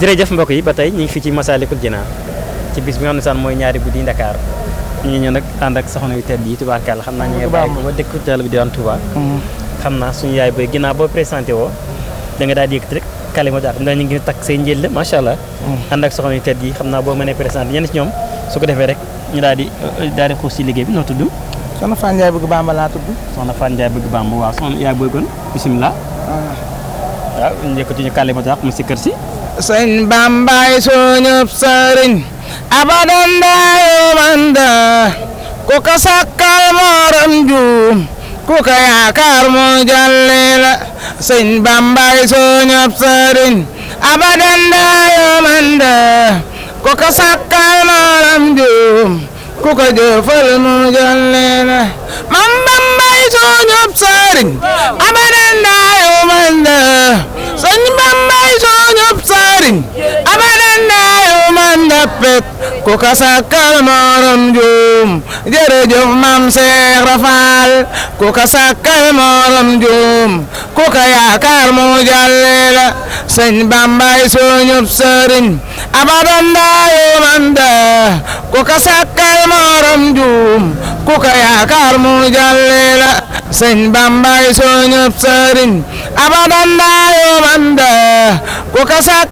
jërëjëf mbokk yi ba tey ñu ngi fii ci Massalikul Jinaan ci bis bi nga xam ne saan mooy ñaari guddi Dakar ñu ngi ñëw nag ànd ak soxna yu tedd yi tubaarkàlla xam naa ñu ngi bàyyi ko ba dëkk teel bi di waan Touba xam naa suñu yaay boy ginnaaw boo présenté woo da nga daal di yëkkati rek kalima daal xam naa ñu ngi takk say njël macha allah ànd ak soxna yu tedd yi xam naa boo mënee présenté ñenn ci ñoom su ko defee rek ñu daal di xuus ci liggéey bi noo tudd soxna Fane Ndiaye bëgg Bamba laa tudd soxna Fane Ndiaye bëgg Bamba waaw soxna yaay boy kon bisimilah waaw njëkkati ñu kalima daal mu si kër si sëñ Bambaay suñu sëriñ abadan daayo manda ku ko sakkal morom juum ku ko yaakaar mu jalle la sëñ Bambaay suñu sëriñ abadan daayo manda ku ko sakkal morom juum ku ko jëfal mu jalle la man Bambaay suñu sëriñ abadan daayo manda sëñ Bambaay suñu sëriñ abadan daayo manda pek ku ko sakkal morom juum jërëjëf Maam Seex Rafal ku ko sakkal morom juum ku ko yaakaar mu jalle la sëñ Bambaay suñu sëriñ abadan daayo manda ku ko sakkal morom juum ku ko yaakaar mu jalle la sëñ Bambaay suñu sëriñ abadan daayo manda ku ko